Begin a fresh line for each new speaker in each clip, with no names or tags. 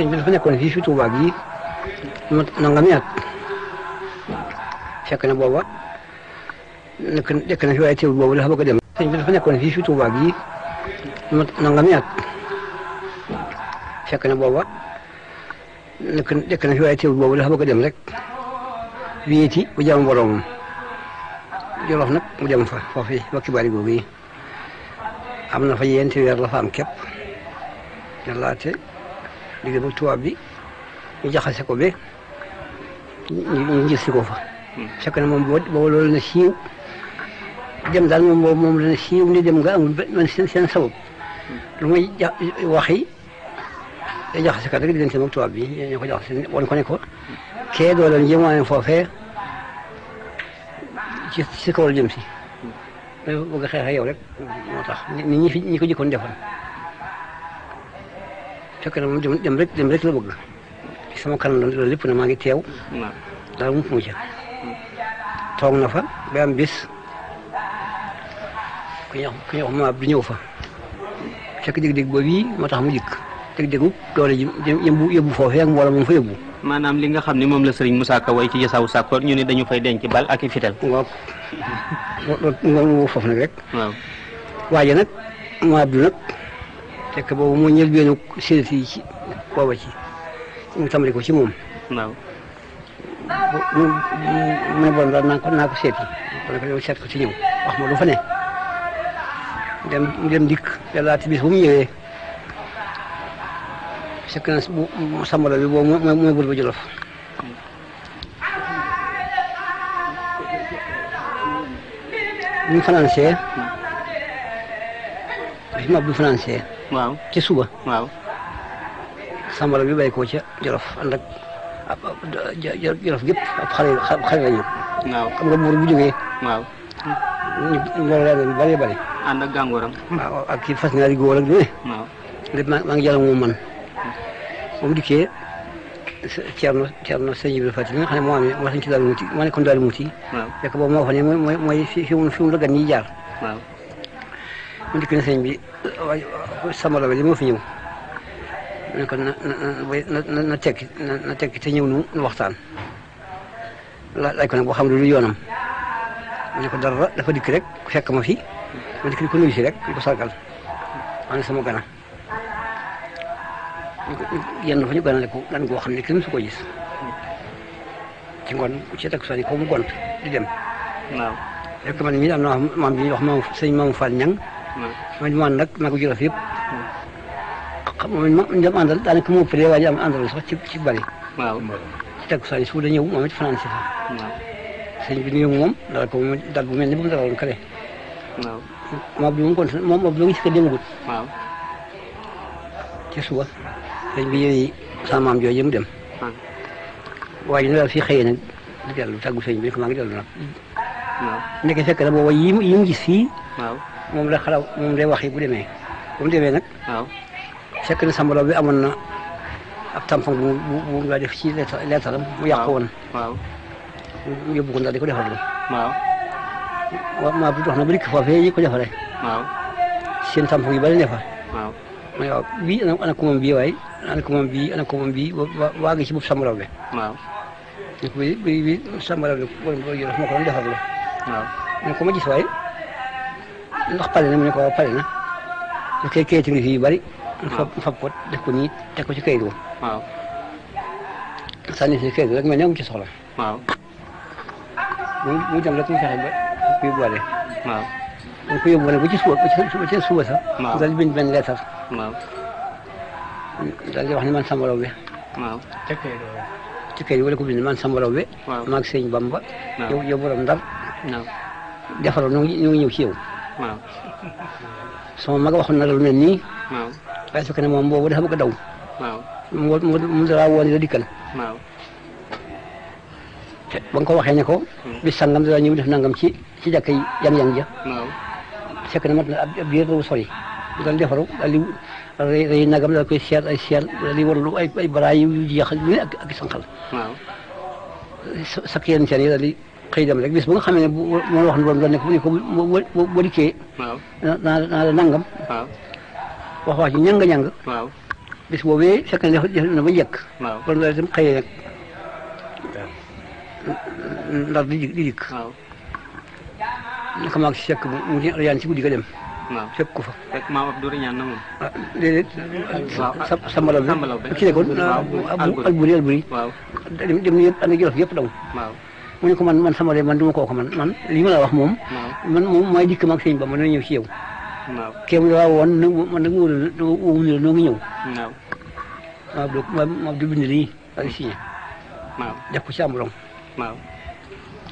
sëñ bi dafa nekkoon fii fi Touba gii nangami at fekk na booba nekk na fi waaye teewul boobu dafa bëgg a dem. sëñ bi dafa nekkoon fii fi Touba gii nangami at fekk na booba nekk na fi waaye teewul boobu dafa bëgg a dem rek wéeti bu jàmm boromam Jolof nag mu dem fa foofu bakki bari googu yi am na fa yenti weer la fa am képp ne laate digg ba tubaab bi ñu jaxase ko ba ñu gis si ko fa fekk na moom booba loolu na siiw dem daal moom la na siiw ni dem nga amul man seen sabab lu may waxi day jaxase kat rek diggante moom tubaab bi ñoo ko jaxase woon ko ne ko kee doo leen jëmaane foofee ci kaw la jëm si bëgg a xeex ak yow rek moo tax ñi ko jëkkoon defoon fekk na moom dem rek la bëgg sama kanam loolu lépp na maa ngi teew daal mu ca toog na fa ba am bis ku ñuy wax ma du ñëw fa fekk dégg-dégg boobu yi moo tax mu dikk dégg-déggu doole ji yóbbu foofee ak mbooloo moom fa yóbbu
maanaam li nga xam ne moom la Serigne Moussa Ka way ci Jasaawu Sakkoor ñu ne dañu fay denc bal ak i fital.
waaw loolu foofu nag rek.
waaw
waaye nag ma Abdou nag fekk boobu moo njëlbéenu séeréer yi ci booba ci mu tàmbali ko ci moom.
waaw.
mu ne bon daal naa ko seeti kon nag seet ko ci ñëw wax ma lu fa ne dem dikk yàlla ci bis bu mu ñëwee. fekk na bu sambala bi boobu mooy bul ba Jolof bi mu financé bi ma Abdou financé
waaw
ci suba
waaw
sambala bi bàyyi ko ca Jolof ànd ak Jolof gépp ab xale la ñu
waaw
xam nga buur bu jógee
waaw
loolu la bari bari
ànd ak gàngooram
waaw ak kii fas ñaari góor ak lu ne
waaw
lépp maa ngi jàll moom man ba mu dikkee Thierno sëñ Ibrahima Fatick nga xam ne moo amee moo tax ci daal muti moo nekkoon daal muti.
waaw
fekk boobu moo fa ne mooy fi mu la gan ñi jaar.
waaw
mu dikk ne sëñ bi waaye Samba Laobé li moo fi ñëw. mu ne ko na tekki te ñëw nu waxtaan. laaj ko nag boo xam ne lu yoonam. mu ne ko dara dafa dikk rek fekk ma fi. ma dikk di ko nuyu si rek di ko sargal. maa ngi sama gana. yenn fa ñu ganale ko gan goo xam ne kenn su ko gis ci ngoon ci teg soni ko mu gont di dem
waaw
fekk man mii am na maam bi ñuy wax maam sëñ Maam Fall Ñang man nag maa ko Jolof yëpp xam ñu dem àndal daanaka mu ëppalee waaye am àndal sax ci bari
waaw
ci teg soni su da ñëw moom it fanaan si fa
waaw
sëñ bi nuyu moom dal ko moom dal bu mel ni bu mu dalaloon kale
waaw
maam bi moom gont moom moom ngi si ko demagut
waaw
ci suba sëñ bi yooyu sama maam jooju mu dem waaye ñu daal fii xëyee nag di dellu tàggu sëñ bi ko maa ngi dellu nag nekk fekk na booba yi mu gis fii moom la xalaat moom day wax yi bu demee nag fekk na Samba Laobé bi amoon na ab tampon bu nga def ci leetaram mu yàq woon mu yóbbu ko ndax di ko defarlu waaw maa bi dox na ba dikk foofee yi ko defaree seen tampon yu bari ne fa ma waaw bii ana ko moom bii waaye ana ko moom bii waa ngi ci bopp Samba Laobé ne ko bi Samba Laobé borom Jolof moo ko doon defarlu ne ko ma gis waaye ndax pare na mu ne ko waaw pare na lu koy kayitu ngi fii yu bari fab ko def ko nii teg ko ci kayit wo sànni si kayit rek mel ne mu ci soxla mu dem rek mu fexe ba ku yóbbuwaale mu ko yóbbu nag ba ci suba sax daal bind benn leetar daal di wax ne man Samba Laobé ci kayit wala ko bind man Samba Laobé maag sëñ Bamba yow borom Ndar defaroo ñu ngi ñëw ci yow sama mag waxoon na la lu mel nii waaye fekk ne moom boobu dafa bëgg a daw mu dara woon la dikkal ba nga ko waxee ne ko bis sangam dara ñëw def nangam ci jàkka yi yang ja fekk na mat na ab biir daw sori dal defaru daal di rëy nagam daal koy seet ay seet daal di warlu ay baraay yu jeexal lu ne ak sanqal sakk yenn seen yi daal di xëy dem rek bis ba nga xamee ne moo wax ne borom doon nekk bu ne ko boo dikkee naa la nangam wax ji ñanga-ñang bis boobee fekk na def na ba njëkk.
waaw
kon loolu itam xëy nag ndar di dikk.
waaw
naka maa ngi si fekk mu yaan ci guddi ga dem.
waaw
fekk ko fa.
fekk maam Abdou ñaan na moom.
ah déedéet.
waaw
sambalaw bi kii ne ko alburi
waaw
dem na yëpp ànd ak Jolof yëpp daw.
waaw
mu ne ko man sama de man du ma kooku man lii ma la wax moom. man moom maay dikk maag sëñ Bamba dana ñëw ci yow.
waaw
kéem la woon man nag wóorul ne noo ngi ñëw.
waaw
maa du bind lii ak signé.
waaw
def ko ci ambulong.
waaw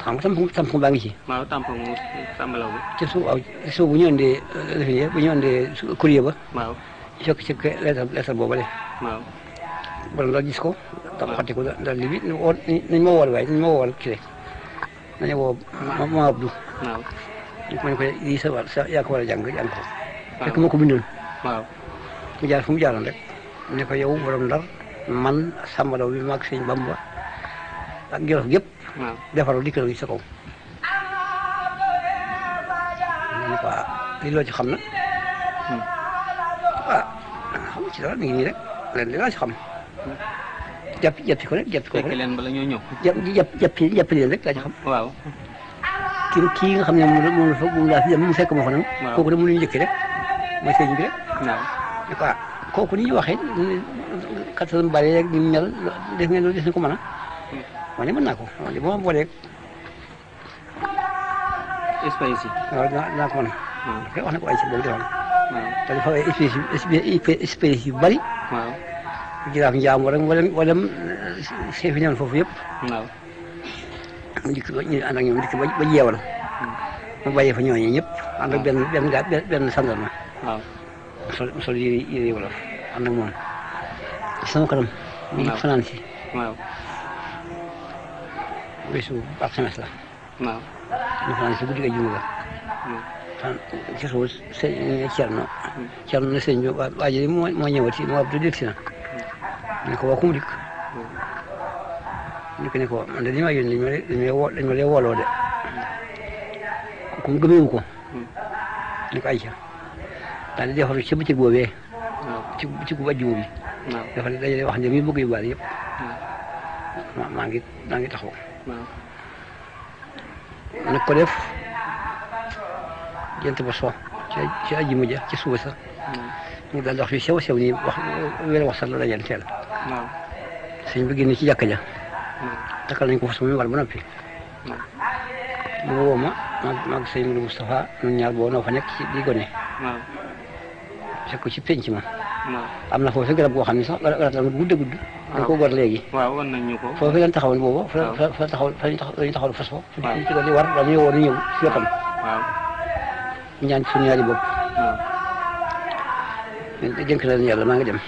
xam nga tampon baa ngi ci.
waaw tampon mu sambalaw bi.
ci suuf bu ñu andee bu ñu andee courrier ba.
waaw
fekk ci lettre boobale.
waaw
borom daal gis ko. waaw xati ko daal li bi nañ ma wool waaye nañ ma wool kii rek nañu woo ma Abdou.
waaw
ma ne ko lii sa yaa ko war a jàng ko.
waaw
fekk moo ko bindoon.
waaw
mu jaar fu mu jaaroon rek. mu ne ko yow borom Ndar man sambalaw bi maag sëñ Bamba ak Jolof gépp.
waaw
defaral dikkal gi sa kaw. ma ne ko lii loo ci xam na. xam nga ci dara mi ngi nii rek leen li laa ci xam. jàppi ko rek jàppi ko rek.
fekk leen bala ñoo ñëw.
jàppi leen rek laa ci xam.
waaw.
kii nga xam ne moom laa fi dem mu fekk ma fa nag.
waaw
kooku de mu ñu njëkk rek mooy sëñ bi rek.
waaw
ne ko kooku ni ñu waxee kattan bari rek ni mu mel def ngeen loolu des na ko mën a. ma ne mën naa ko ma ne bu ma booleeg.
espèce yi.
waaw dinaa ko mën a. waaw wax na ko ay si boobu defoon.
waaw
te dafa ay espèces yu bari.
waaw
jiraaf njaam wala chef yi newoon foofu yëpp.
waaw
mu dikk ba ñu ànd ak ñoom dikk ba jeewal. mu bàyyee fa ñooñu ñëpp ànd ak benn sandarma.
waaw
sol yére wolof ànd ak moom. sama kanam. mu ngi fanaan si.
waaw
bésu alxames la.
waaw
ñu fanaan si guddi ga juma ga. ci suuf Cerno ne sëñ bi waa ji moo ñëwati moo ab du dégg si na. ne ko waa ku mu dikk. ne ko man de li ma yónni dañ ma lay wooloo de. ku mu gëmeewu ko. ne ko ayca daal di defaru ci bëccëg boobee. ci bëccëgu àjjuma bi. dafa dajale wax ne mi bëgg yu bari yëpp. maa ngi taxaw. nag ko def jant ba so ci àjjuma ja ci suba sa. ñu daal di wax fi sew nii wax sax la dajal teel. sëñ bi génn ci jàkka ja. takkal nañ ko fas mu war ba noppi. mu woo ma maag sëñ Moudou Moustapha ñun ñaar boo noo fa nekk ci di gone. fekk ko ci penc ma. am na foofu garab goo xam ne sax garab la gudd. dañ ko gor léegi.
waaw wan nañ ñu ko.
foofu lañ taxawoon boobu. fa lañ taxawoon fas fa. waaw ci doon di war dañuy woo di ñëw si wetam.
waaw
ñaan ci suñu ñaari bopp.
waaw
dénk la leen yàlla maa ngi dem.